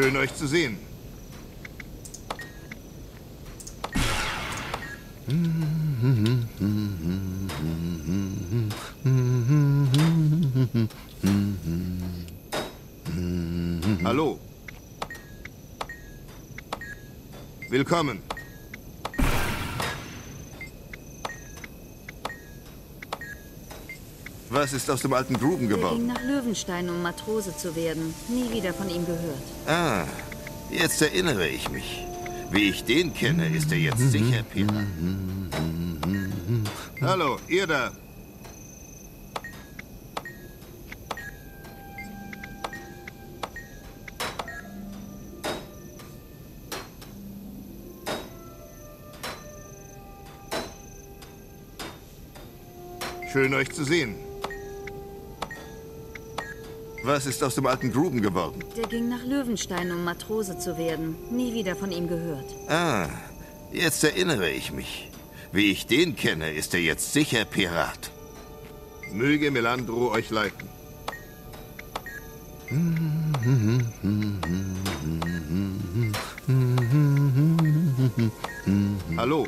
Schön, euch zu sehen. Hallo. Willkommen. Was ist aus dem alten Gruben Er ging geworden? nach Löwenstein, um Matrose zu werden. Nie wieder von ihm gehört. Ah, jetzt erinnere ich mich. Wie ich den kenne, ist er jetzt sicher Pirat. Hallo, ihr da. Schön, euch zu sehen. Was ist aus dem alten Gruben geworden? Der ging nach Löwenstein, um Matrose zu werden. Nie wieder von ihm gehört. Ah, jetzt erinnere ich mich. Wie ich den kenne, ist er jetzt sicher Pirat. Möge Melandro euch leiten. Hallo.